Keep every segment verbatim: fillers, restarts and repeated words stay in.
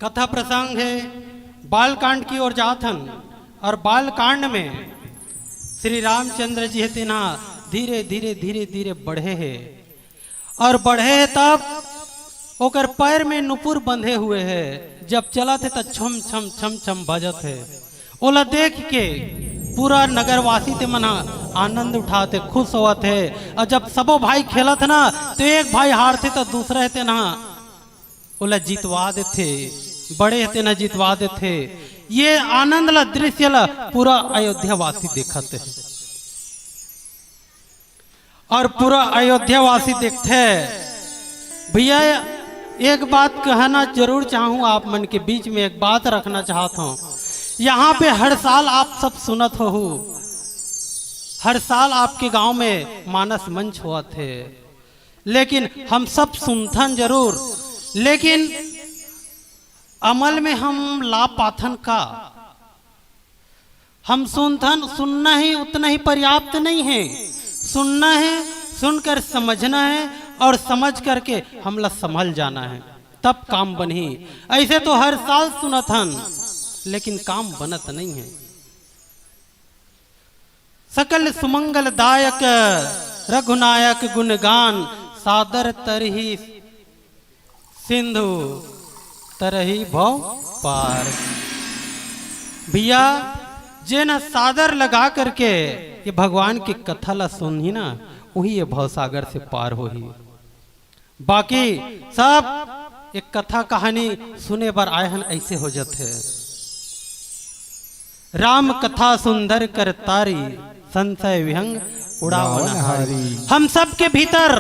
कथा प्रसंग हे, बालकांड की ओर जात हन। और बालकांड में श्री रामचंद्र जी हे तेना धीरे धीरे धीरे धीरे बढ़े हे। और बढ़े हे तब ओकर पैर में नुपुर बंधे हुए हे। जब चलत हे त छम छम छम छम बजत हे। ओला देख के पूरा नगरवासी ते मन ह आनंद उठाते, खुश होवत हे। और जब सबो भाई खेलत ना, तो एक भाई हारथे त दूसरा हे तेना ओला जितवा देथे, बड़े हे तेना जितवा देथे। ये आनंद ला, दृश्य ला पूरा अयोध्या वासी देखत हे। और पूरा अयोध्या वासी देखथे। भैया, एक बात कहना जरूर चाहूँ, आप मन के बीच में एक बात रखना चाहत हूँ। यहाँ पे हर साल आप सब सुनत हो, हर साल आपके गांव में मानस मंच होवत हे, लेकिन हम सब सुनथन जरूर, लेकिन अमल में हम ला पाथन का? हम सुनथन, सुनना ही उतना ही पर्याप्त नहीं है। सुनना है, सुनकर समझना है, और समझ करके हमला संभल जाना है, तब काम बनही। ऐसे तो हर साल सुनत हन, लेकिन काम बनत नहीं है। सकल सुमंगल दायक रघुनायक गुणगान, सादर तरही सिंधु तरही भव पार। भैया, जेन सादर लगा करके ये भगवान की कथा ला सुनही ना, वही ये भवसागर से पार होही। बाकी सब एक कथा कहानी सुने बर आए हन, ऐसे हो जाथे। राम कथा सुंदर कर तारी, संशय विहंग उड़ावन हारी। हम सबके भीतर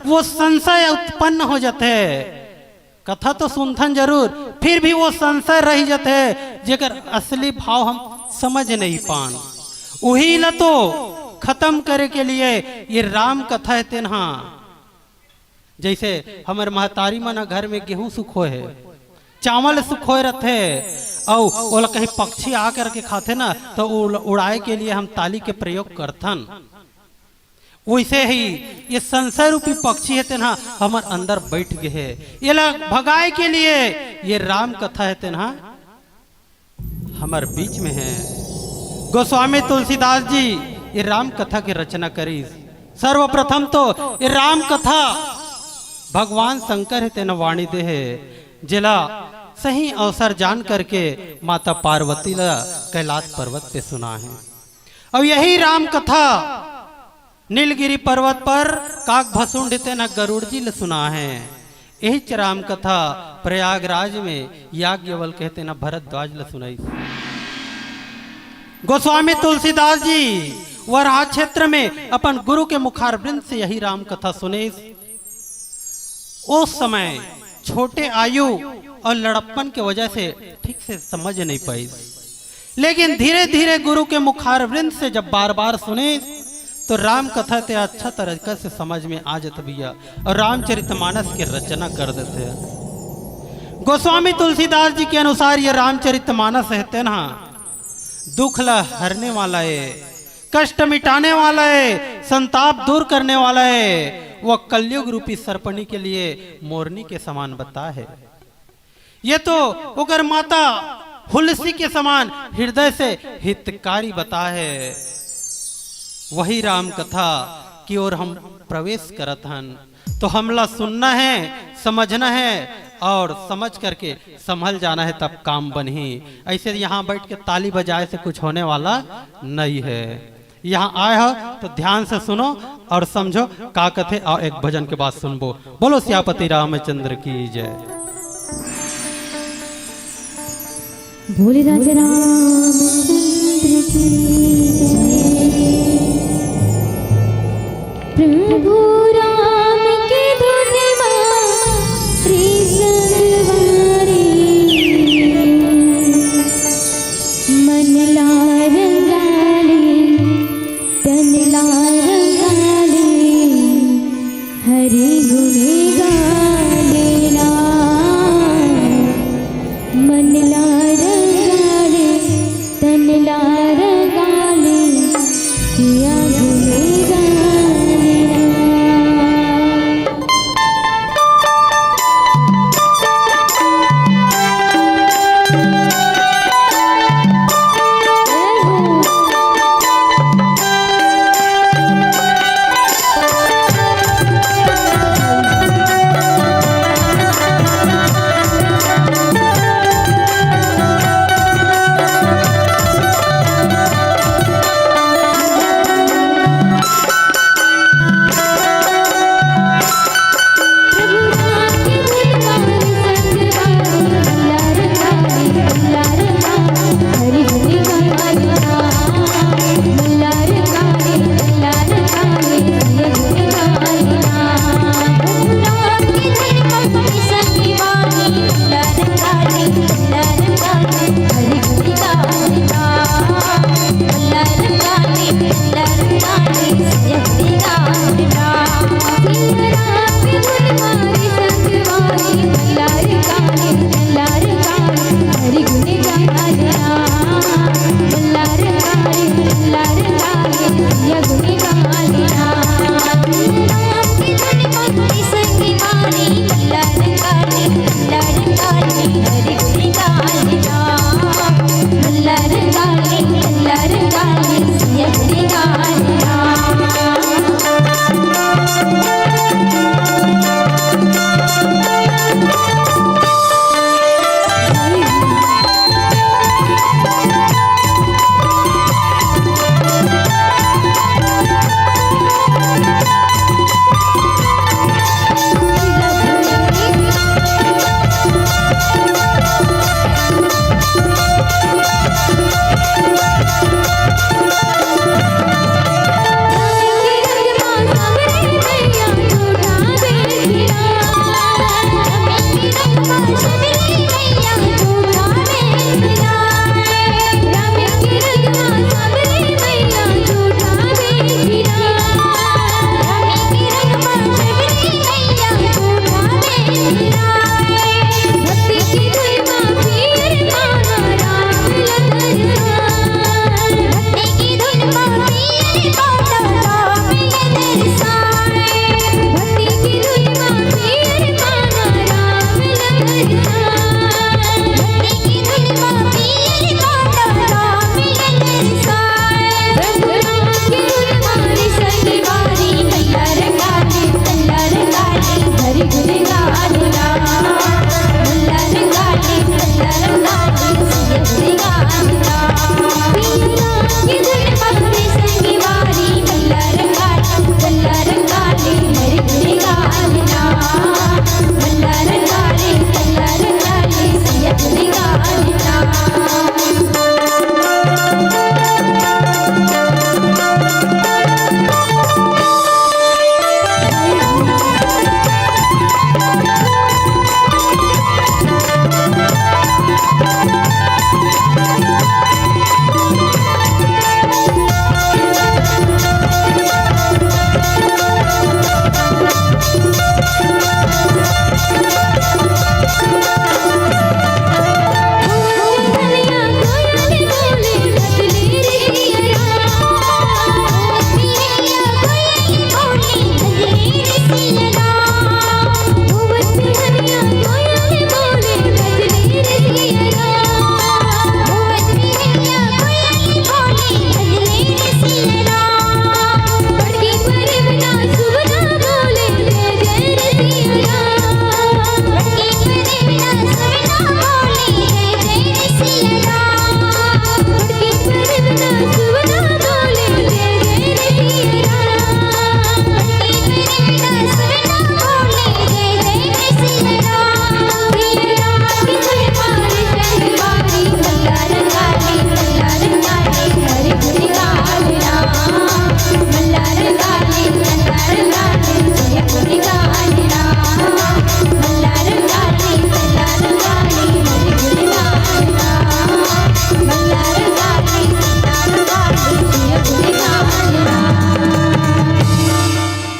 वो संशय उत्पन्न हो जाथे। कथा तो सुनथन जरूर, फिर भी वो संशय रह जाथे, जेकर असली भाव हम समझ नहीं पान। उही ला तो खत्म करे के लिए ये राम कथा हे तेनहा। जैसे हमर महतारी मन ह घर में गेहूं सुखोए हे, चावल सुखोए रथे, अउ ओला कहीं पक्षी आ करके खाथे ना, तो उड़-, उड़ाए के लिए हम ताली के प्रयोग करथन। वैसे ही ये संशय रूपी पक्षी हे, तेन ह हमर अंदर बैठ गे हे। एला भगाए के लिए ये राम कथा हे, तेन ह हमर बीच में हे। गोस्वामी तुलसीदास जी ये राम कथा के रचना करिस। सर्वप्रथम तो ये राम कथा भगवान शंकर हे, तेन वाणी दे हे, जेला सही अवसर जान करके माता पार्वती ला कैलाश पर्वत पे सुना हे। अउ यही राम कथा नीलगिरी पर्वत पर काकभसुंड तेन ह गरुड़ जी ल सुना हे। यहीच राम कथा प्रयागराज में याज्ञवल्क्य हे तेन ह भरद्वाज ल सुनाइस। गोस्वामी तुलसीदास जी वराह क्षेत्र में अपन गुरु के मुखारविंद से यही राम कथा सुनिस। उस समय छोटे आयु और लड़प्पन के वजह से ठीक से समझ नहीं पाइस, लेकिन धीरे धीरे गुरु के मुखारविंद से जब बार बार सुनिस, तो राम कथा ते अच्छा तरीका से समझ में आ जात भैया, और रामचरितमानस के रचना कर देथे। गोस्वामी तुलसीदास जी के अनुसार ये रामचरितमानस हे तेन ह दुख ला हरने वाला हे, कष्ट मिटाने वाला हे, संताप दूर करने वाला हे। वो कलयुग रूपी सर्पणी के लिए मोरनी के समान बता हे। ये तो ओकर माता हुलसी के समान हृदय से हितकारी बता हे। वही राम कथा की ओर हम प्रवेश करत हन, तो हमला सुनना हे, समझना हे और समझ करके संभल जाना हे, तब काम बनही। ऐसे यहाँ बैठ के ताली बजाए से कुछ होने वाला नहीं हे। यहाँ आए हो तो ध्यान से सुनो और समझो का कथे, और एक भजन के बाद सुनबो। बोलो सियापति रामचंद्र की जय। बोले राजा रामचंद्र की जय। प्रभु राम के धुन मारे संगवारी, मन ला रंगाले, तन ला रंगाले, हरि गुण गाले ना। मन ला रंगाले, तन ला रंगाले, सिया गुण गाले ना।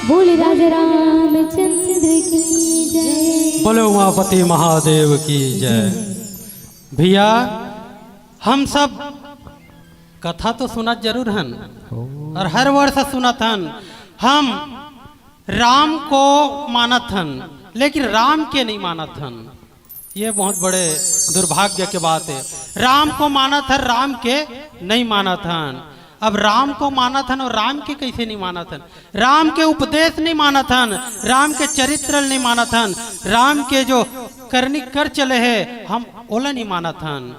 बोले राजा रामचंद्र की जय। बोले उमापति महादेव की जय। भैया, हम सब कथा तो सुनत जरूर हन और हर वर्ष सुनत हन। हम राम को मानत हन, लेकिन राम के नहीं मानत हन। ये बहुत बड़े दुर्भाग्य के बात है। राम को मानत हन, राम के नहीं मानत हन। अब राम को मानत हन और राम के कैसे नहीं मानत हन? राम के उपदेश नहीं मानत हन, राम के चरित्र नहीं मानत हन, राम के जो करनी कर चले हे, हम ओला नहीं मानत हन,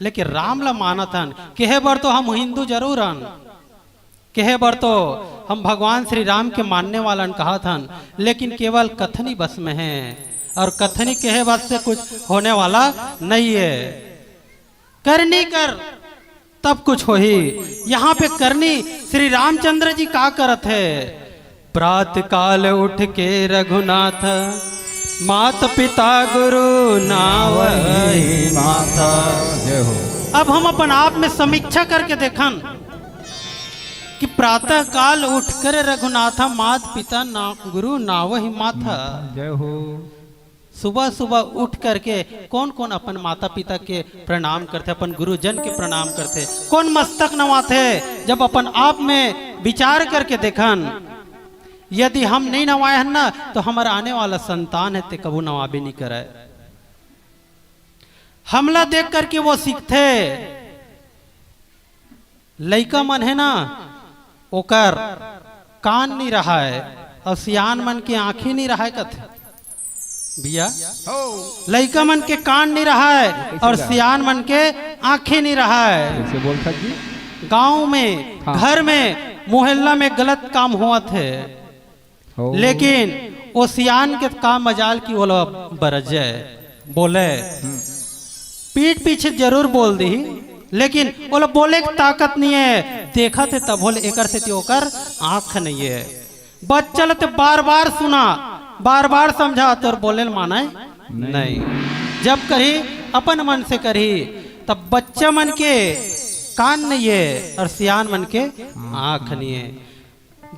लेकिन राम ला मानत हन। केहे बर तो हम हिंदू जरूर हन, केहे बर तो हम भगवान श्री राम के मानने वालन कहत हन, लेकिन केवल कथनी बस में है, और कथनी केहे बस से कुछ होने वाला नहीं है। करनी कर, तब कुछ होही। यहाँ पे करनी श्री रामचंद्र जी का करत हे? प्रात काल उठ के रघुनाथ मात पिता गुरु नावहि माता। जय हो। अब हम अपन आप में समीक्षा करके देखन कि प्रातः काल उठकर रघुनाथा मात पिता ना, गुरु नावहि माथा। जय हो। सुबह सुबह उठ करके कौन कौन अपन माता पिता के प्रणाम करथे, अपन गुरुजन के प्रणाम करथे, कौन मस्तक नवाथे? जब अपन आप में विचार करके देखन, यदि हम नहीं नवाए हन ना, तो हमर आने वाला संतान है, ते कभू नवाबे नहीं करे। हमला देख करके वो सीखथे। लइका मन है ना, ओकर कान नहीं रहाय और सियान मन के आँखी नहीं रहाय कथे। भैया, लइका मन के कान नहीं रहाय और सियान मन के आँखी नहीं रहाय। कैसे बोलता जी? गांव में, हाँ। घर में, मोहल्ला में गलत काम होवत है, हो। लेकिन वो सियान के का मजाल कि ओला बरजे, बोले। हम्म। पीठ पीछे जरूर बोल दी, लेकिन ओला बोले के ताकत नहीं है। देखत है तब होले एकर सेती ओकर आँख नहीं है। बच्चा ल ते बार बार सुना, बार बार समझा, तोर बोले ल माने नहीं। नहीं। जब करही अपन मन से करही, तब बच्चा मन के कान नहीं है और सियान मन के आँख नहीं है।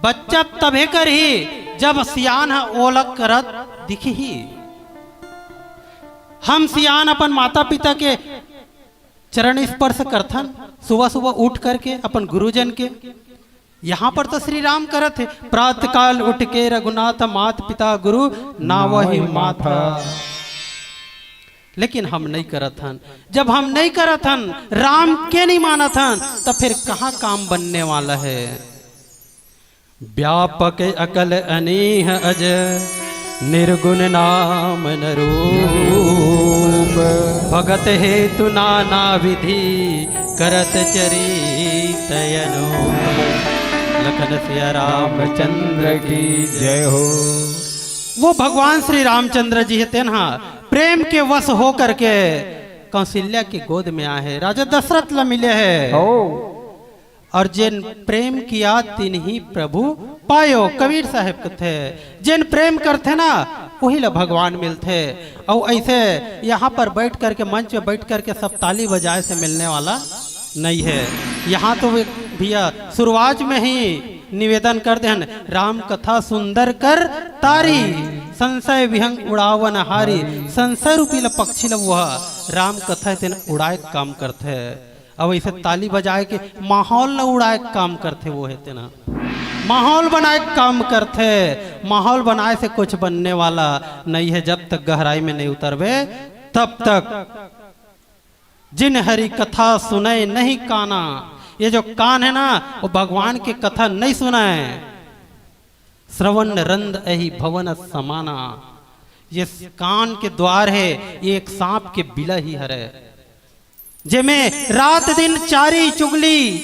बच्चा तभे करही जब सियान ह ओला करत दिखही। हम सियान अपन माता पिता के चरण स्पर्श करथन सुबह सुबह उठ करके अपन गुरुजन के। यहाँ पर तो श्री राम करत है, प्रातः काल उठ के रघुनाथ मात पिता गुरु नावहि माथा। लेकिन हम नहीं करत हन। जब हम नहीं करत हन, राम के नहीं मानत हन, तो फिर कहाँ काम बनने वाला है? व्यापक अकल अनीह अज, निर्गुण नाम न रूप। भगत हेतु नाना विधि, करत चरित अनूप। लखन सिया रामचंद्र की जय हो। वो भगवान श्री रामचंद्र जी हे, तेन हा प्रेम के वश हो करके कौशल्या के गोद में आए हे, राजा दशरथ ला मिले हे। हो। और जेन प्रेम किया तिनही प्रभु पायो, कबीर साहब कथे, जेन प्रेम करथे ना, वही ला भगवान मिलथे। और ऐसे यहाँ पर बैठ करके, मंच पे बैठ करके सब ताली बजाए से मिलने वाला नहीं है। यहाँ तो वे भैया शुरुआत में ही निवेदन कर देहन, राम कथा सुंदर कर तारी, संशय विहंग उड़ावन हारी। संशय रूपी ला पक्षी ला वह राम कथा तेन उड़ाए काम करथे। अब ऐसे ताली बजाए के माहौल ला उड़ाए के काम करथे, वो हे तेना माहौल बनाए के काम करथे। माहौल बनाए से कुछ बनने वाला नहीं है, जब तक गहराई में नहीं उतरबे तब तक। जिन हरि कथा सुनय नहीं काना, ये जो कान है ना, वो भगवान की कथा नहीं सुनय। श्रवण रंद अहि भवन समाना, ये कान के द्वार है, ये एक सांप के बिला ही हरे। जेमे रात दिन चारी चुगली,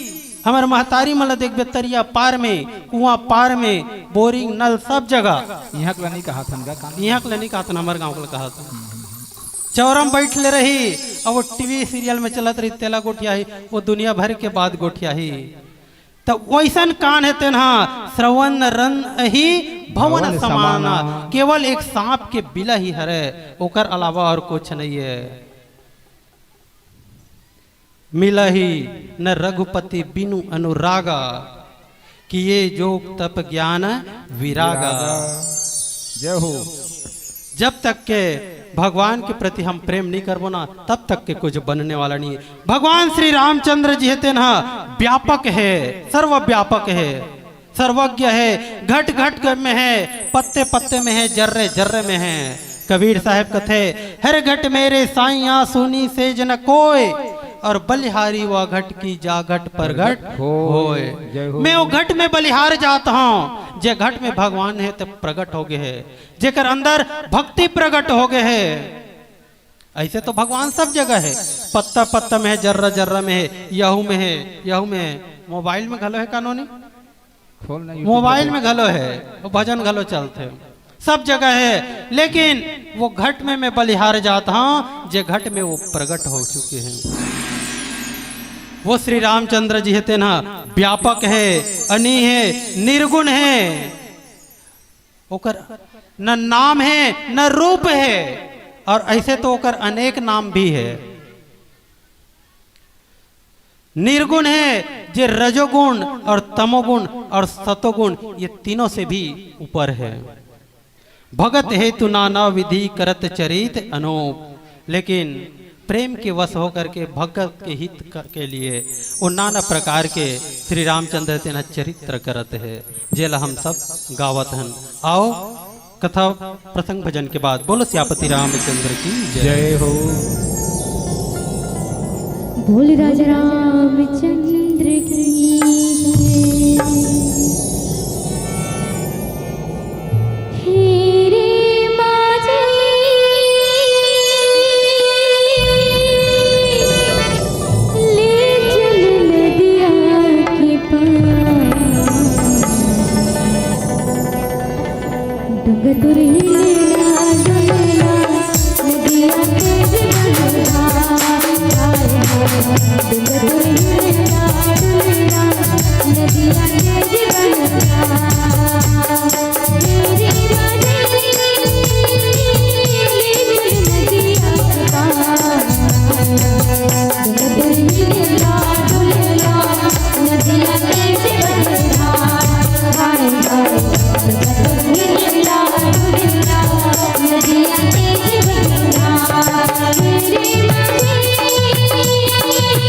हमर महतारी मन ल देखबे, तरिया पार में, कुआं पार में, बोरिंग नल सब जगह। इहाँ के ल नहीं कहाथन गा, कान इहाँ के ल नहीं कहाथन, हमर गांव के ल कहाथन। चौरा म बैठ ले रही, अब वो टीवी सीरियल में चलत रही, तेला गोठियाही, वो दुनिया भर के बात गोठियाही। त वैसन कान हे तेन हा, श्रवण रंद अहि भवन भवन समाना, समाना। केवल एक सांप के बिला ही हरे, ओकर अलावा और कुछ नहीं है। मिलही न रघुपति बिनु अनुरागा, किए जोग तप ज्ञान विरागा। जय हो। जब तक के भगवान के प्रति हम प्रेम नहीं करबो ना, तब तक के कुछ बनने वाला नहीं है। भगवान श्री रामचंद्र जी हे तेन हा व्यापक हे, सर्वव्यापक हे, सर्वज्ञ हे, घट घट में हे, पत्ते पत्ते में हे, जर्रे जर्रे में हे। कबीर साहब कथे, "हर घट मेरे साइया सूनी सेज न कोय, और बलिहारी वा घट की जा घट प्रगट होय।" जय हो। मैं वो घट में बलिहार जात हूँ, जे घट में भगवान हे ते प्रगट हो गए हे, जेकर अंदर भक्ति प्रगट हो गए हे। ऐसे तो भगवान सब जगह हे, पत्ता पत्ता में हे, जर्रा जर्रा में हे, यहू में हे, यहू में हे। मोबाइल में घलो हे कानूनी, खोल ना YouTube मोबाइल में। में घलो हे, वो भजन घलो चलथे, सब जगह हे। लेकिन वो घट में मैं बलिहार जात हूँ, जे घट में वो प्रगट हो चुके हैं। वो श्री रामचंद्र जी हे तेन हा व्यापक हे, अनी हे, निर्गुण हे। ओकर न नाम है, न रूप है, और ऐसे तो ओकर अनेक नाम भी है। निर्गुण है, जे रजोगुण और तमोगुण और सतोगुण, ये तीनों से भी ऊपर है। भगत हेतु नाना विधि करत चरित अनूप, लेकिन प्रेम के वश होकर के भगत के हित क-, के लिए वो नाना प्रकार के श्री रामचंद्र तेना चरित्र करत है, जेला हम सब गावत हन। आओ, कथा प्रसंग भजन के बाद बोलो सियापति रामचंद्र की जय। जय हो। बोल राजा रामचंद्र की जय। हे रे माझे, ले चल नदिया के पार। डुंगरपुर हिलेला डुलेला, नदिया के जीवन धार। डुंगरपुर हिलेला डुलेला, नदिया के जीवन धार। तेरी बातें नदिया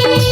का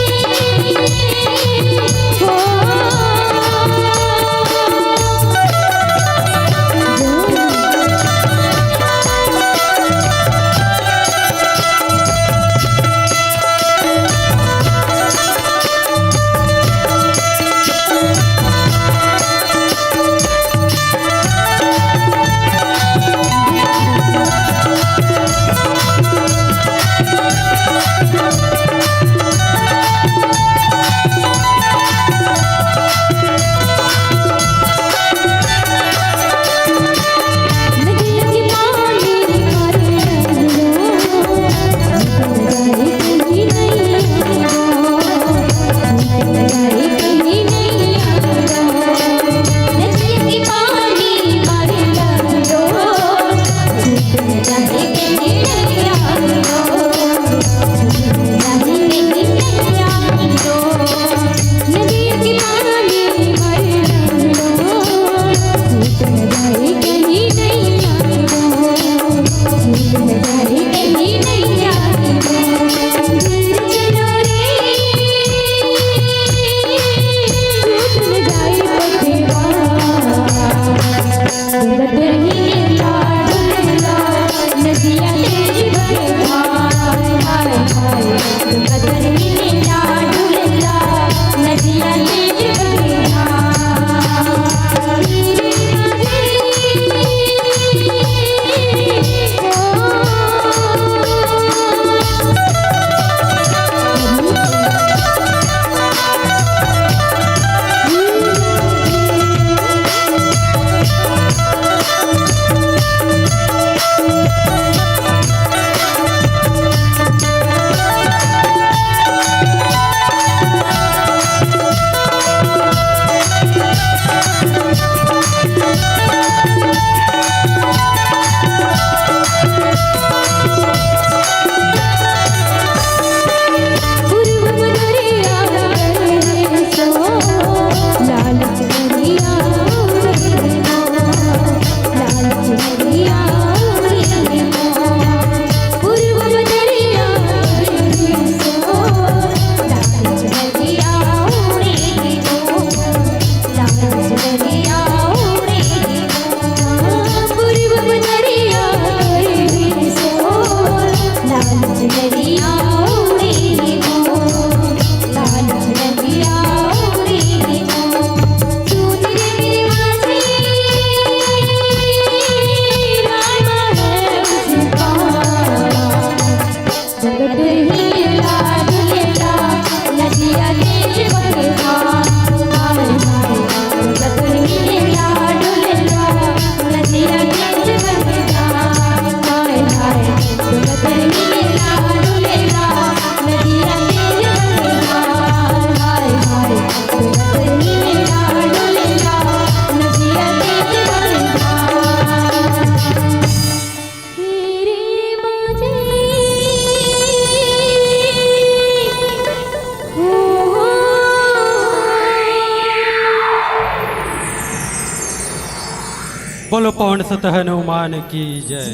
बोलो पवन सुत हनुमान की जय।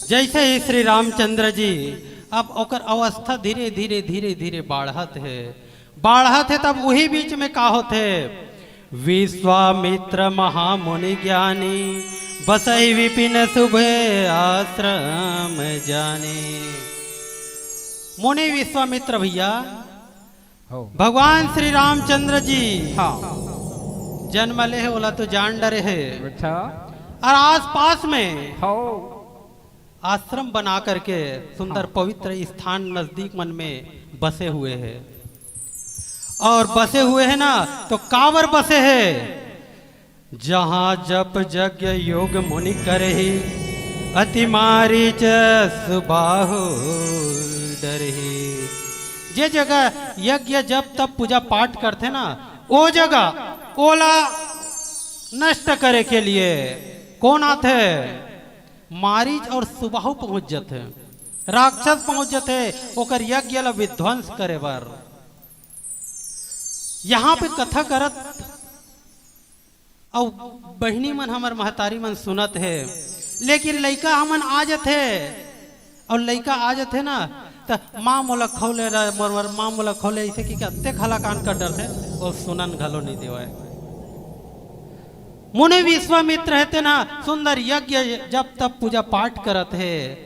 जैसे ही श्री रामचंद्र जी, अब ओकर अवस्था धीरे धीरे धीरे धीरे बाढ़त हे, बाढ़त हे, तब वही बीच में का होथे? विश्वामित्र महामुनि ज्ञानी, बसहि विपिन शुभ आश्रम जानी। मुनि विश्वामित्र भैया, हो। भगवान श्री रामचंद्र जी हाँ। जन्म ले हे, ओला तो जान डरे हे। अच्छा। और आसपास में हो। आश्रम बना करके सुंदर हाँ। पवित्र स्थान नजदीक मन में बसे हुए हे। और बसे हुए हे ना, तो काबर बसे हे? जहाँ जप यज्ञ योग मुनि करही, अति मारीच सुबाहु डरही। जे जगह यज्ञ जप तप पूजा पाठ करथे ना, ओ जगह ओला नष्ट करे के लिए कौन आथे? मारीच और सुबाहु पहुंच जथे, राक्षस पहुंच जथे, ओकर यज्ञ ला विध्वंस करे बर। यहाँ पे कथा करत अउ बहिनी मन, हमर महतारी मन सुनत हे, लेकिन लइका हमन आ जथे, अउ लइका आ जथे ना, त माँ मोला खौले रह, मोर, मोर माँ मोला खौले, अइसे कि अतेक हलाकान कर डरथे, अउ सुनन घलो नइ देवय। मुनि विश्वामित्र हे तेन ह सुंदर यज्ञ जप तप पूजा पाठ करत हे,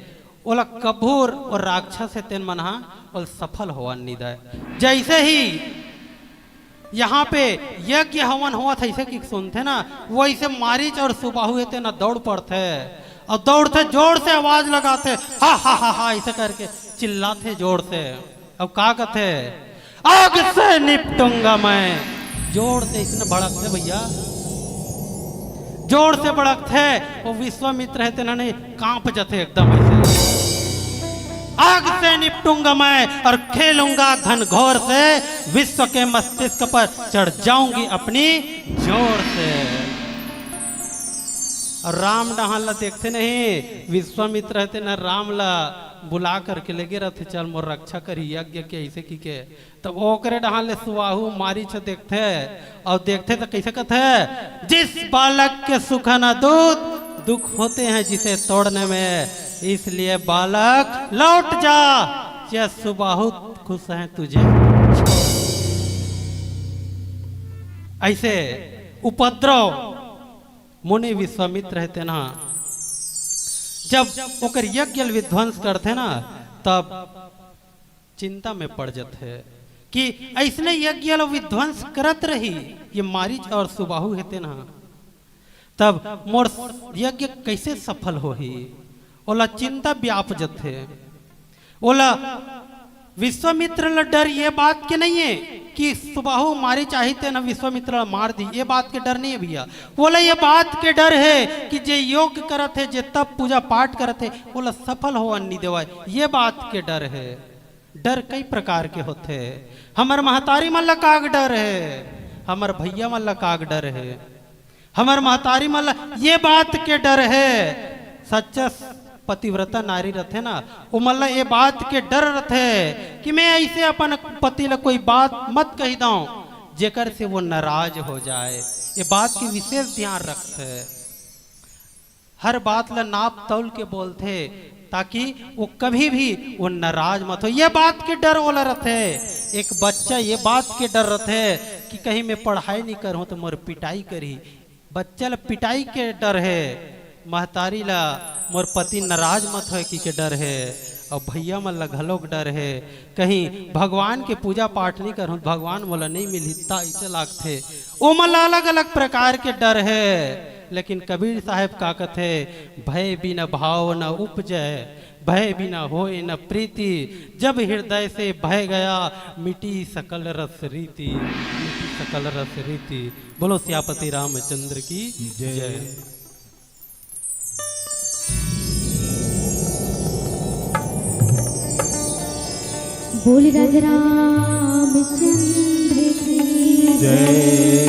ओला कभू अउ राक्षस हे तेन मन ह ओला सफल होवन नइ दय। जैसे ही यहाँ पे यज्ञ हवन होवत हे, अइसे कि सुनथे ना, वैसे मारीच और सुबाहु हे तेन ह दौड़ पड़थे अउ दौड़थे, जोर से आवाज लगाथे, हा हा हा हा, अइसे करके चिल्लाथे जोर से। अब का कथे? आग से निपटूंगा मैं। जोर से अइसने भड़कथे भैया, जोर से भड़कथे, वो विश्वामित्र हे तेन ह कांप जथे एकदम अइसे। आग से निपटूंगा मैं और खेलूंगा घनघोर से, विश्व के मस्तिष्क पर चढ़ जाऊंगी अपनी जोर से। अउ राम डहान ला देखथे नहीं, विश्वामित्र हे तेन ह राम ला बुला करके लेगे रथे, चल मोर रक्षा करही यज्ञ के, अइसे कि के। तब ओकरे डहान ले सुबाहु मारीच देखथे, अउ देखथे त कइसे कथे, जिस बालक के सुख न दूत, दुख होते हैं जिसे तोड़ने में, इसलिए बालक लौट जा, ये सुबाहु खुश हैं तुझे। अइसे उपद्रव मुनि विश्वामित्र हे तेन ह जब ओकर यज्ञ ल विध्वंस करथे ना, तब चिंता में पड़ जथे कि अइसने यज्ञ ल विध्वंस करत रही ये मारीच और सुबाहु हे तेन ह, तब मोर यज्ञ कइसे सफल होही, ओला चिंता व्याप जथे। ओला विश्वामित्र ल डर ये बात के नइये कि सुबाहु मारीच आही तेन ह विश्वामित्र ल मार दी, ये बात के डर नइये भैया। ओला ये बात के डर हे कि जे योग करत हे, जे तप पूजा पाठ करत हे, ओला सफल होवन नइ देवय, ये बात के डर हे। डर कई प्रकार के होथे। हमर महतारी मन ल काग डर हे, हमर भैया मन ल काग डर हे। हमर महतारी मन ल ये बात के डर हे, सच्चा पतिव्रता नारी रथे ना, ओमन ल ये बात के डर रथे कि मैं अइसे अपन पति ल कोई बात मत कहि दंव, जेकर से वो नाराज हो जाए। ये बात के विशेष ध्यान रखथे। हर बात ल नाप तौल के बोलथे, ताकि वो कभी भी वो नाराज मत हो। ये बात के डर ओला रथे। एक बच्चा ये बात के डर रथे कि कहीं मैं पढ़ाई नइ करहूं त मोर पिटाई करही। बच्चा ल पिटाई के डर हे, महतारी ल मोर पति नाराज मत होय कि के डर हे, अउ भैया मन ल घलोक डर हे। कहीं भगवान के पूजा पाठ नइ करहूं, भगवान मोला नइ मिलही, त अइसे लागथे। ओमन ल अलग-अलग प्रकार के डर हे। लेकिन कबीर साहेब का कथे, "भय बिन भाव न उपजय, भय बिन होय न प्रीति, जब हृदय से भय गया, मिटी सकल रस रीति, मिटी सकल रस रीति।" बोलो सियापति रामचंद्र की जय। जय। बोल राजा रामचंद्र की जय।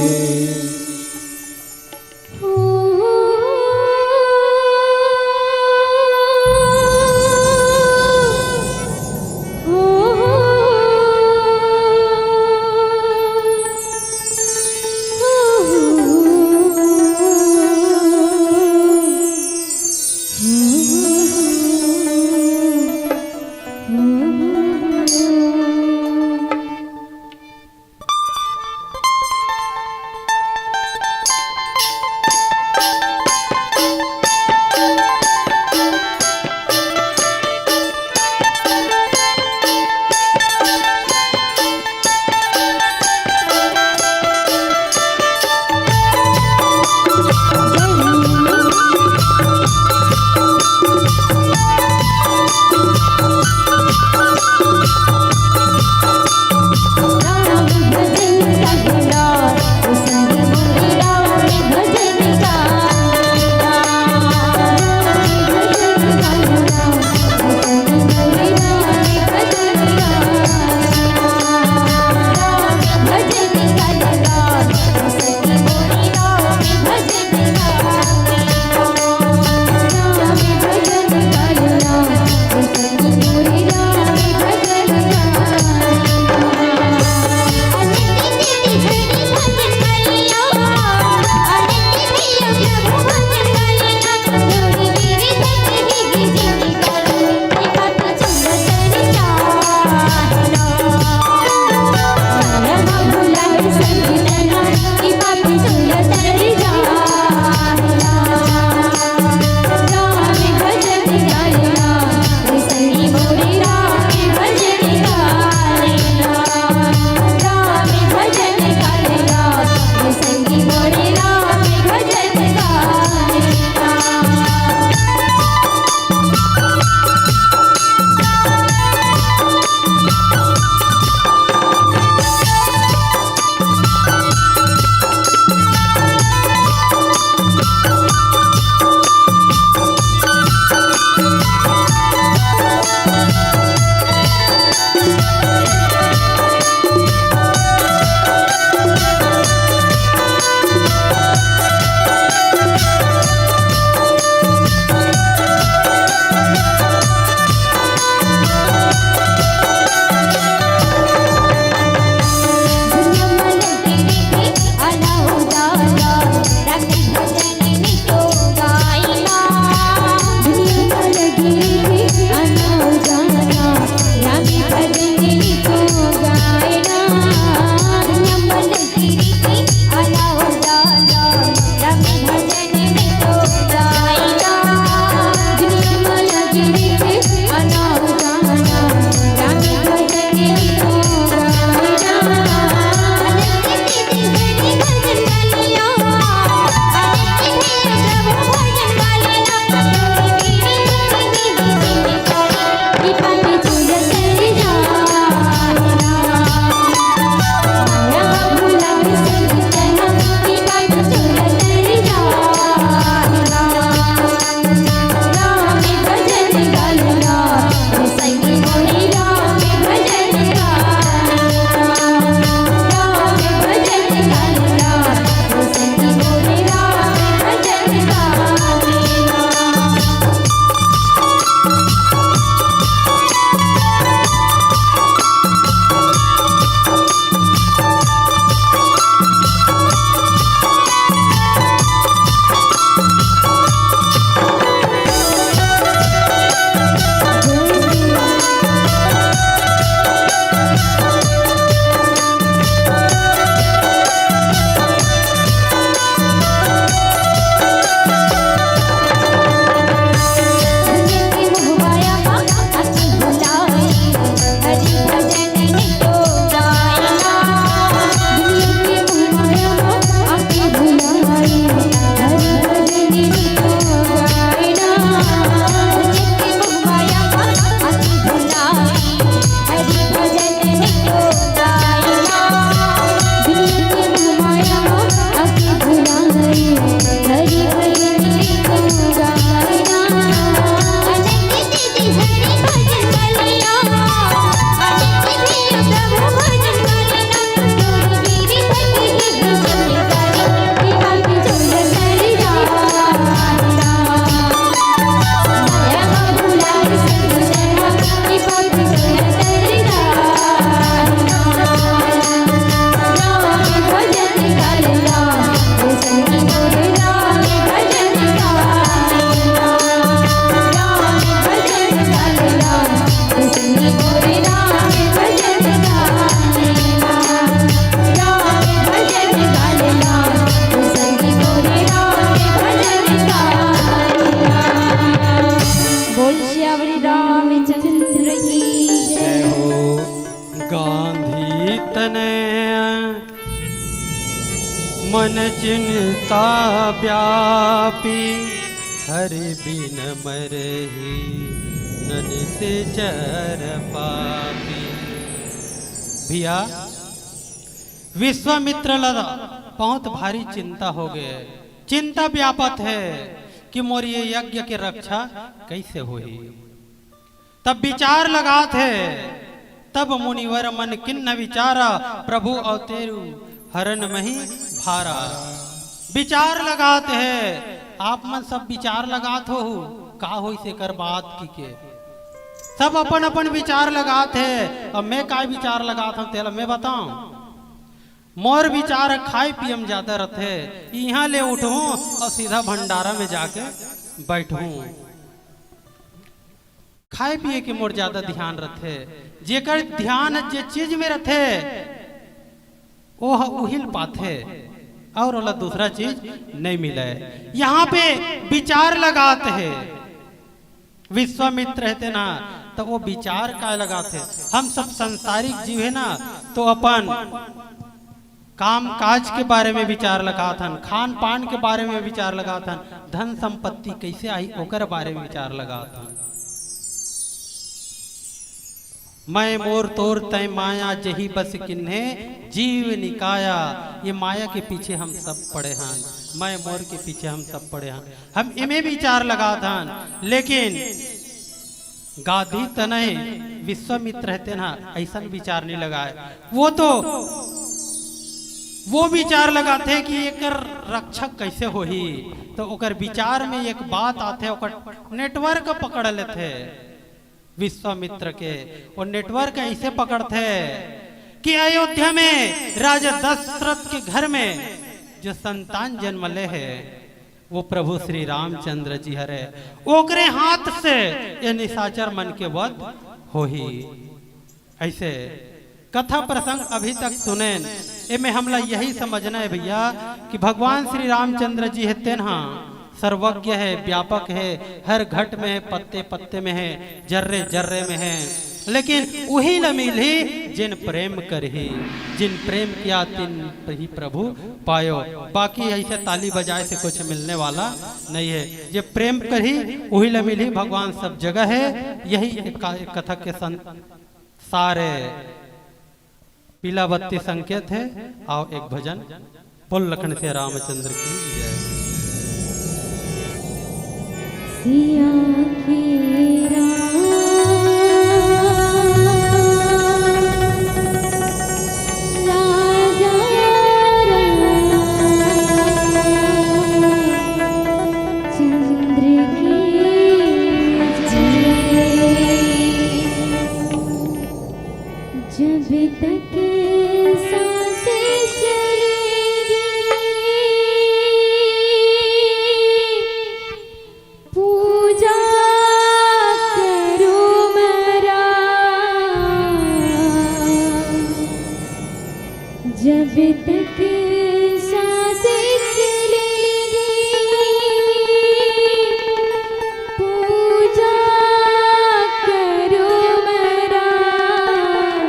चिंता व्यापी, हरि बिन मरहि ननि से चर पापी। भैया, विश्वामित्र ला बहुत भारी चिंता हो गए। चिंता व्यापत हे कि मोर ये यज्ञ के रक्षा कइसे होही। तब विचार लगात हे, तब मुनिवर मन किन्न विचारा, प्रभु अवतेरु हरन मही भारा। विचार लगात हे, आप मन सब विचार लगात होहू, का होइस एकर बाद की के। सब अपन अपन विचार लगात हे। अब मैं का विचार लगात हूँ, तेला मैं बताऊं। मोर विचार खाए पिए में ज्यादा रथे। इहाँ ले उठहूँ अउ सीधा भंडारा में जाके बैठहूँ। खाए पिए के मोर ज्यादा ध्यान रथे। जेकर ध्यान जे चीज में रथे, ओह उहिल पाथे, अउ ओला दूसरा चीज नहीं मिले। यहाँ पे विचार लगात हे। विश्वामित्र हे तेन ह, त वो विचार काय लगात हे? हम सब संसारिक जीव हे ना, तो अपन काम काज के बारे में विचार लगात हन, खान पान के बारे में विचार लगात हन, धन संपत्ति कइसे आही ओकर बारे में विचार लगात हन। मैं मोर तोर तय माया, जही बस किन्हे जीव निकाया। ये माया के पीछे हम सब पड़े हन, मैं मोर के पीछे हम सब पड़े हन। हम एमे विचार लगात हन, लेकिन गाधी तनय विश्वामित्र हे तेन ह अइसन विचार नहीं लगाए। वो तो वो विचार लगाथे कि एकर रक्षा कइसे होही, तो ओकर विचार में एक बात आथे, ओकर नेटवर्क पकड़ लेथे विश्वामित्र के। वो नेटवर्क ऐसे पकड़थे कि अयोध्या में राजा दशरथ के घर में जो संतान जन्म ले हे, वो प्रभु श्री रामचंद्र जी हरे, ओकरे हाथ से ये निशाचर मन के वध होही। ऐसे कथा प्रसंग अभी तक सुनेन, एमे हमला यही समझना हे भैया कि भगवान श्री रामचंद्र जी हे तेन ह सर्वज्ञ हे, व्यापक हे, हर घट में हे, पत्ते पत्ते में हे, जर्रे जर्रे में हे। लेकिन उही ल मिलही जिन प्रेम करही, जिन प्रेम किया तिन ही प्रभु पायो। बाकी ऐसे ताली बजाए से कुछ मिलने वाला नहीं है। जे प्रेम करही उही ल मिलही, भगवान सब जगह है। यही एक का-, एक कथा के सं-, सारे पीला बत्ती संकेत है। आओ एक भजन। बोल लखन से रामचंद्र की जय। सिया के राम, राजा रामचंद्र की जय। जब तक सांसें चलेंगी, पूजा करूं मैं राम। जब तक सांसें चलेंगी, पूजा करूं मैं राम।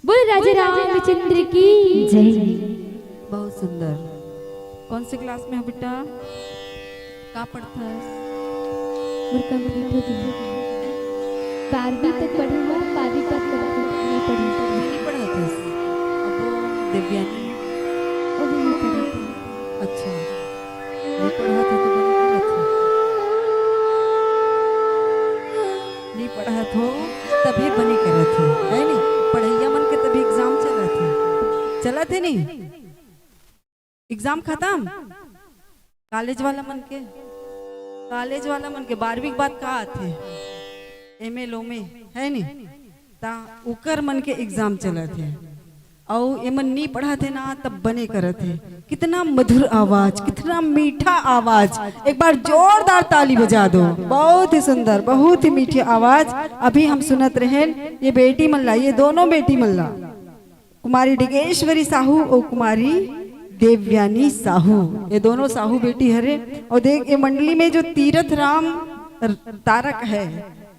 बोल राजा रामचंद्र की जय। बहुत सुंदर। कौन से क्लास में हो बेटा? का पढ़थस? मोर complete हो गे। बारहवीं तक पढ़े हूँ, बारहवीं के बाद नहीं पढ़े। नहीं पढ़ाथस? अब वो देवयानी? वो भी नहीं पढ़े। अच्छा, नहीं पढ़ाथस तो बने करत हो। नहीं पढ़ाथस तभी बने करत हो, है नी? पढ़इया मन के तभी exam चलत हे, चलत हे नी? Exam खतम। College वाला मन के, college वाला मन के बारहवीं के बाद का आथे? एमे लोमे, है नी? ता उकर मन के exam चलत हे, अउ एमन नी पढ़त हे ना, तब बने करत हे। कितना मधुर आवाज, कितना मीठा आवाज। एक बार जोरदार ताली बजा दो। बहुत ही सुंदर, बहुत ही मीठी आवाज। अभी हम सुनत रहेन ये बेटी मन ला, ये दोनों बेटी मन ला। कुमारी डिगेश्वरी साहू अउ कुमारी देवयानी साहू, ये दोनों साहू बेटी हरे। अउ देख, ये मंडली में जो तीरथ राम तारक हे,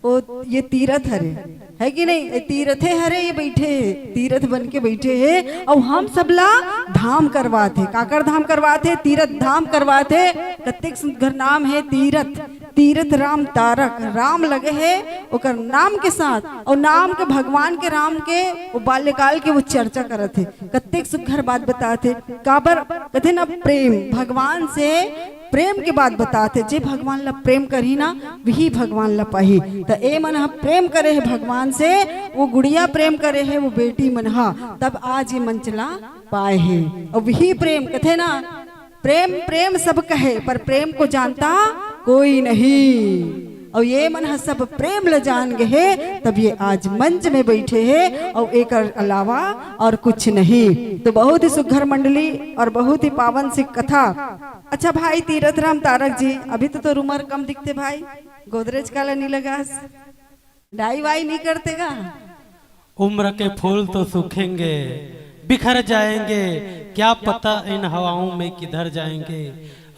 वो ये तीरथ हरे, है कि नहीं? ये तीरथे हरे, ये बैठे हे, तीरथ बन के बैठे हे। अउ हम सबला धाम करवात हे, काकर धाम करवात हे? तीरथ धाम करवात हे। कतेक सुंदर नाम हे तीरथ। तीरथ राम तारक, राम लगे हे ओकर नाम के साथ, अउ नाम के, भगवान के, राम के, वो बाल्यकाल के वो चर्चा करत हे। कतेक सुघर बात बतात हे। काबर कथे ना, प्रेम, भगवान से प्रेम के बात बतात हे। जे भगवान ला प्रेम करही ना, वही भगवान ला पाही। त ए मन ह प्रेम करे हे भगवान से, वो गुड़िया प्रेम करे हे, वो बेटी मन ह, तब आज ये मंच ला पाए हे। अउ वही प्रेम कथे ना, प्रेम प्रेम सब कहे, पर प्रेम को जानता कोई नहीं। अउ ये मन ह सब प्रेम ल जान गे हे, तब ये आज मंच में बैठे हे, अउ एकर अलावा और कुछ नहीं। तो बहुत ही सुघर मंडली और बहुत ही पावन सी कथा। अच्छा भाई तीरथ राम तारक जी, अभी तो तोर उमर कम दिखथे भाई, गोदरेज काला नी लगास? डाई वाई नहीं करते का? उम्र के फूल तो सूखेंगे, बिखर जाएंगे, क्या पता इन हवाओं में किधर जाएंगे,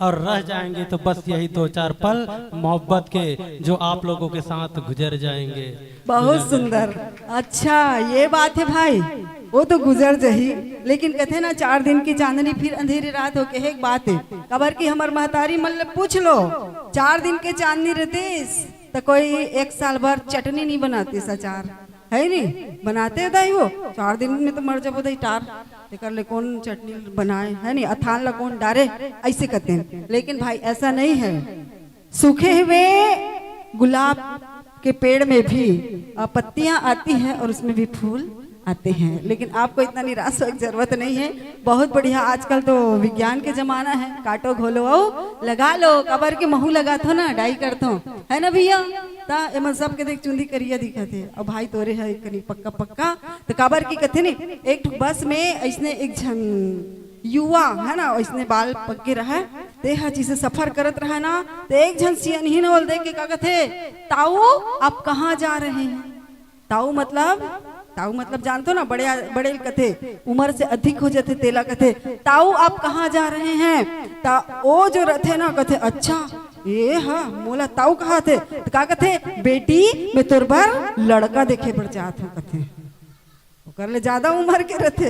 और रह जाएंगे तो बस यही दो चार पल मोहब्बत के, जो आप लोगों के साथ गुजर जाएंगे। बहुत सुंदर। अच्छा, ये बात है भाई, वो तो गुजर जही, लेकिन कहते ना, चार दिन की चांदनी फिर अंधेरी रात हो, के एक बात है। कबर की हमर महतारी मन ले पूछ लो, चार दिन के चांदनी रहतीस त कोई एक साल भर चटनी नहीं बनातीस, अचार, है नहीं? बनाते दाई वो, चार दिन में तो मर जाबो दाई टार, तेकर ले कौन चटनी बनाए, है नहीं? अथान ला कौन डारे, ऐसे कहते हैं। लेकिन भाई, ऐसा नहीं है। सूखे हुए गुलाब के पेड़ में भी, अ, पत्तियां आती है और उसमें भी फूल आते हैं, लेकिन आपको इतना निराश होए के जरूरत नहीं है। बहुत बढ़िया, आजकल तो विज्ञान के जमाना है, काटो, घोलो, आओ, लगा लो। कबर के महू लगाथो ना, डाई करथो, है ना भैया? ता एमन सबके देख चुंदी करिया दिखत हे, अब भाई तोरे है कनी पक्का पक्का। तो काबर की कथे ने, एक ठो बस में ऐसने एक झन युवा है ना, ऐसने बाल पक्के रहे, ते ह जैसे सफर करत रहे ना, तो एक झन सियनहिन ओल देख के का कथे, ताऊ, आप कहाँ जा रहे हैं? ताऊ मतलब, ताऊ मतलब जानथो ना, बड़े, बड़े कथे, उम्र से अधिक हो जाथे, तेला कथे, ताऊ, आप कहाँ जा रहे हैं? ता ओ जो रथे ना, कथे, अच्छा, ए हा, मोला ताऊ कहा थे, तो का कथे, बेटी, मैं तोर बर लड़का देखे बर जात हूँ, कथे। ओकर ले ज्यादा उम्र के रथे,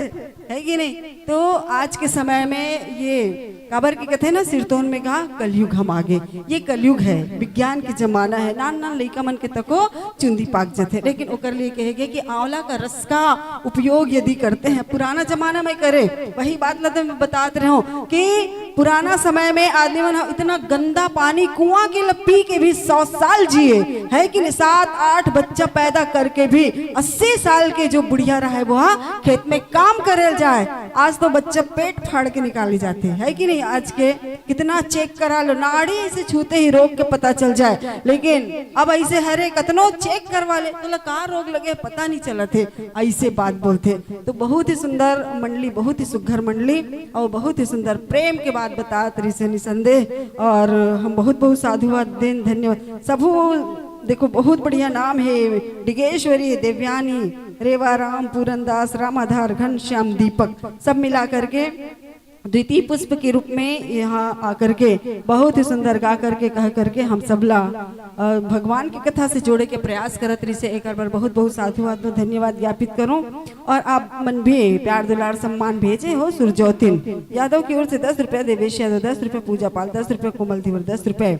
है कि नहीं? तो आज के समय में ये काबर की कथे ना, सिरतोन में गा कलयुग हम आगे। ये कलयुग है, विज्ञान के जमाना है, नान नान लइका मन के तको चुंदी पाक जथे, लेकिन ओकर लिए कहे गए कि आंवला का रस का उपयोग यदि करते हैं, पुराना जमाना में करे, वही बात ला तो मैं बतात रहे हूँ कि पुराना समय में आदमी मन ह इतना गंदा पानी कुआं के ल पी के भी सौ साल जिए, है कि नहीं? सात आठ बच्चा पैदा करके भी अस्सी साल के जो बुढ़िया रहे, वो ह खेत में काम करे ल जाए। आज तो बच्चा पेट फाड़ के निकाली जाते, है कि नहीं? आज के कितना चेक करा लो, नाड़ी से छूते ही रोग के पता चल जाए, लेकिन अब ऐसे हरे कतनो चेक करवा ले, तोला का रोग लगे पता नहीं चलत हे, ऐसे बात बोलथे। तो बहुत ही सुंदर मंडली, बहुत ही सुघर मंडली, और बहुत ही सुंदर प्रेम के बात बतात रहिस हे निसंदेह। और हम बहुत बहुत साधुवाद देन, धन्यवाद सबू। देखो, बहुत बढ़िया नाम है, डिगेश्वरी, देवयानी, रेवाराम, पूरनदास, रामाधार, घनश्याम, दीपक, सब मिला करके द्वितीय पुष्प के रूप में यहाँ आकर के बहुत ही सुंदर गा करके, कह करके हम सबला, अ, भगवान की कथा से जोड़े के प्रयास करत रहिस हे। एक बार बहुत बहुत साधुवाद दो, धन्यवाद ज्ञापित करूं। और आप मन भी प्यार दुलार सम्मान भेजे हो। सुरजोतिन यादव की ओर से दस रुपया, देवेश यादव दस रुपया, पूजा पाल दस रुपया, कोमल धीवर दस रुपया,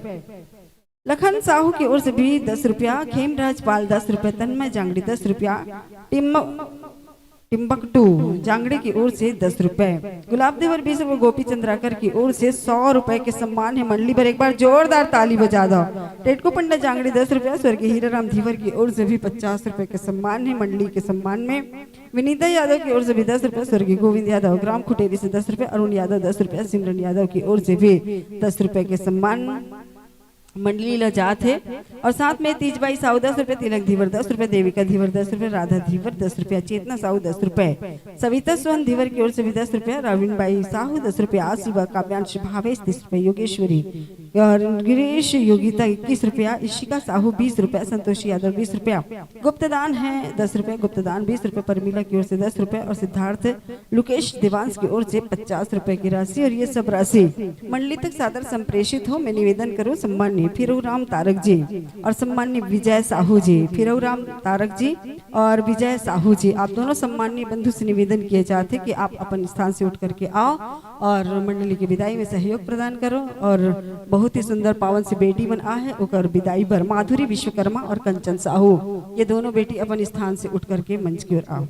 लखन साहू की ओर से भी दस रुपया, खेमराज पाल दस रुपया, तन्मय जांगड़ी दस रुपया, टिम टिम्बकटू जांगड़ी की ओर से दस रुपए, गुलाब देवर बीस रुपए, गोपी चंद्राकर की ओर से सौ रुपए के सम्मान है। मंडली पर एक बार जोरदार ताली बजा दो। टेटको पंडा जांगड़ी दस रुपया, स्वर्गीय हीराराम धीवर की ओर से भी पचास रुपए के सम्मान है। मंडली के सम्मान में विनीता यादव की ओर से भी दस रुपए, स्वर्गीय गोविंद यादव ग्राम खुटेरी से दस रुपए, अरुण यादव दस रुपए, सिमरन यादव की ओर से भी दस रुपए के सम्मान मंडली ल जात हे। और साथ में तीजबाई साहू दस रुपया, तिलक धीवर दस रुपया, देविका धीवर दस रुपया, राधा धीवर दस रुपया, चेतना साहू दस रुपया, सविता सोहन धीवर की ओर से भी दस रुपया, राविन बाई साहू दस रुपया, शिवा काव्यांश भावेश दस रुपया, योगेश्वरी और गिरीश योगिता इक्कीस रुपया, इशिका साहू बीस रुपया, संतोषी यादव बीस रुपया, गुप्तदान है दस रुपया, गुप्तदान बीस रुपया, परमिला की ओर से दस रुपया और सिद्धार्थ लुकेश देवांश की ओर से पचास रुपए की राशि। और ये सब राशि मंडली तक सादर संप्रेषित हो, मैं निवेदन करूं। सम्मान्य फिरऊ राम तारक जी और सम्मान्य विजय साहू जी, फिरऊ राम तारक जी और विजय साहू जी, आप दोनों सम्मान्य बंधु से निवेदन किए जाते कि आप अपन स्थान से उठ करके आओ और मंडली की विदाई में सहयोग प्रदान करो। और बहुत ही सुंदर पावन से बेटी मन आ है, ओकर विदाई बर माधुरी विश्वकर्मा और कंचन साहू, ये दोनों बेटी अपन स्थान से उठ करके मंच की ओर आओ।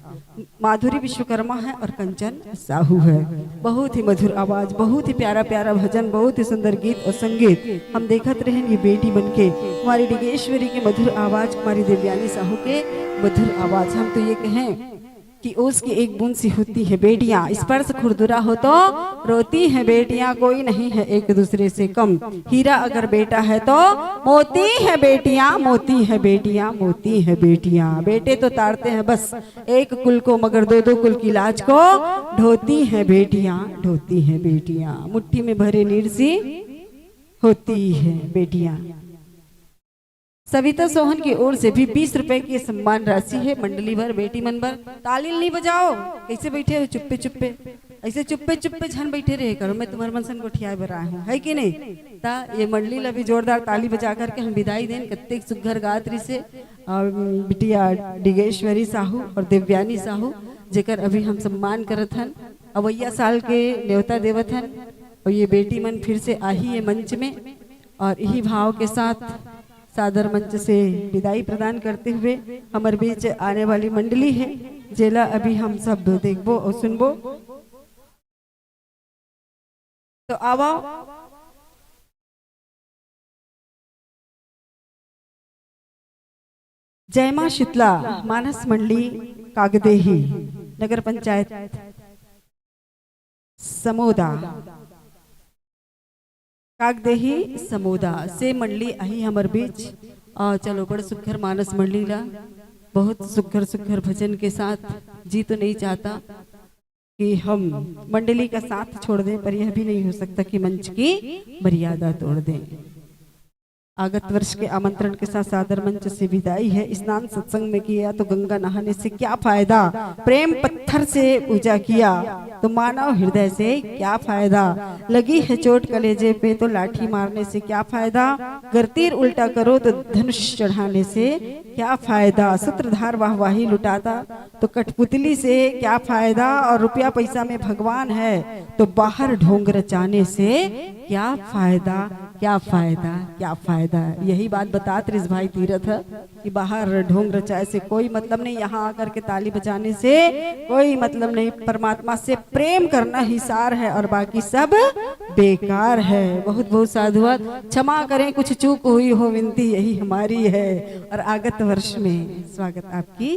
माधुरी विश्वकर्मा है और कंचन साहू है। बहुत ही मधुर आवाज, बहुत ही प्यारा प्यारा भजन, बहुत ही सुंदर गीत और संगीत। हम देखत रहेन ये बेटी बनके हमारी डिगेश्वरी के मधुर आवाज, हमारी देवयानी साहू के मधुर आवाज। हम तो ये कहें कि ओस की एक बूंद सी होती है बेटियां, स्पर्श खुरदुरा हो तो रोती है बेटियां, कोई नहीं है एक दूसरे से कम। हीरा अगर बेटा है तो मोती है बेटियां, मोती है बेटियां, मोती है बेटियां। बेटे तो तारते हैं बस एक कुल को, मगर दो दो कुल की लाज को ढोती हैं बेटियां, ढोती हैं बेटियां। मुट्ठी में भरे नीर सी होती है बेटियां। सविता सोहन की ओर से भी बीस रुपए की सम्मान राशि है मंडली बर, बेटी मन बर। ताली नहीं बजाओ, कैसे बैठे हो चुप्पे चुप्पे? ऐसे चुप्पे चुप्पे झन बैठे रहे करो, मैं तुम्हारे मन सन गोठियाए बर आए हूँ, है कि नहीं? ता ये मंडली ला भी जोरदार ताली बजा करके हम विदाई देन। कत्तेक सुघर गात रिसे और बिटिया डिगेश्वरी साहू और देवयानी साहू, जेकर अभी हम सम्मान करत हन, अवैया साल के न्योता देवत हन। और ये बेटी मन फिर से आही ये मंच में और यही भाव के साथ सादर मंच से विदाई प्रदान करते हुए हमर बीच आने वाली मंडली है, जेला अभी हम सब देखबो और सुनबो। तो आवा, जय मां शीतला, मानस मंडली कागदेही, नगर पंचायत समोदा, कागदेही समोदा से मंडली आही हमर बीच। और चलो, बड़ सुघर मानस मंडली ला, बहुत सुघर सुघर भजन के साथ। जी तो नहीं चाहता कि हम मंडली का साथ छोड़ दें, पर यह भी नहीं हो सकता कि मंच की मर्यादा तोड़ दें। आगत वर्ष के आमंत्रण के साथ सादर मंच से विदाई है। स्नान सत्संग में किया तो गंगा नहाने से क्या फायदा, प्रेम पत्थर से पूजा किया तो मानव हृदय से क्या फायदा, लगी है चोट कलेजे पे तो लाठी मारने से क्या फायदा, गर तीर उल्टा करो तो धनुष चढ़ाने से क्या फायदा, सूत्रधार वाहवाही लुटाता तो कठपुतली से क्या फायदा, और रुपया पैसा में भगवान है तो बाहर ढोंग रचाने से क्या फायदा, क्या फायदा, क्या फायदा। यही बात बतात रिस भाई तीरथ कि बाहर ढोंग रचाए से कोई मतलब नहीं, यहाँ आकर के ताली बजाने से कोई मतलब नहीं। परमात्मा से प्रेम करना ही सार है और बाकी सब बेकार है। बहुत बहुत साधुवाद। क्षमा करें, कुछ चूक हुई हो विनती यही हमारी है। और आगत वर्ष में स्वागत आपकी